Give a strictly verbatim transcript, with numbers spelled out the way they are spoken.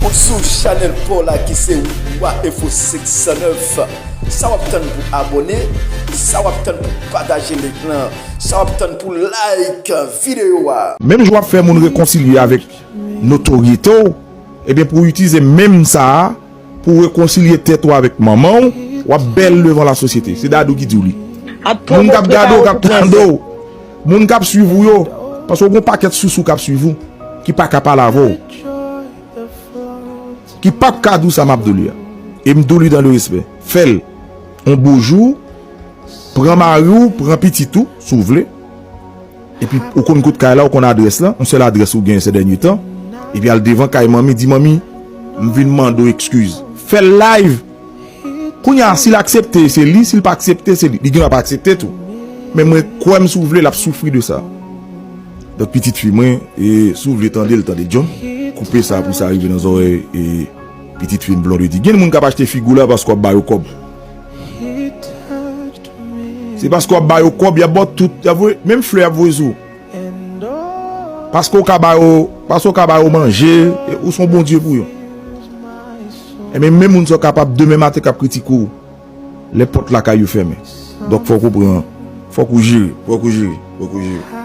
Ou sou chanèl pa w la ki se Wa Enfo senk san nèf. Sa w ap tann pou abòne? Sa w ap tann pou pataje link lan? Sa w ap tann pou like videyo a? Menm jan w ap fè moun rekonsilye avèk notoryete w, ebyen pou w itilize menm sa a pou w rekonsilye tèt ou avèk manman w, w ap bèl devan lasosyete. Se Dadou ki di w li. Moun k ap gade w, k ap tande w, moun k ap swiv ou yo, paske w gen yon pakèt sousou k ap swiv ou, ki pa ka pale avè w, ki p ap ka di w sa m ap di w li a. E m di w li dans le respect. Fè l. On bo jou, pran mari w, pran pitit ou, si w vle. Epi ou konn kot kay la, ou konn adrès la, yon sèl adrès ou genyen se dènye tan. Epi al devan kay manmi, di manmi, m vin mande w ekskiz. Fè l live. Kounye a, si l aksepte, se li, si l pa aksepte, se li. Li gen dwa pa aksepte tou. Men mwen kwè m si w vle, l ap soufri de sa. Donk pitit fi mwen, e si w vle tande l, tande John. Koupe sa pou sa rive nan zòrèy e pitit fi m Blondedy. Gen moun k ap achte figi w la paske w ap ba yo kòb. Se paske w ap ba yo kòb, y ap ba w tout, y ap voye, menm flè y ap voye sou ou. Paske w ka ba yo, paske w ka ba yo manje, e ou se yon Bondye pou yo. Ebyen, menm moun sa w kapab demen maten k ap kritike w, lè pòt lakay yo fèmen. Donk, fòk ou pran, fòk ou jere, fòk ou jere, fòk ou jere.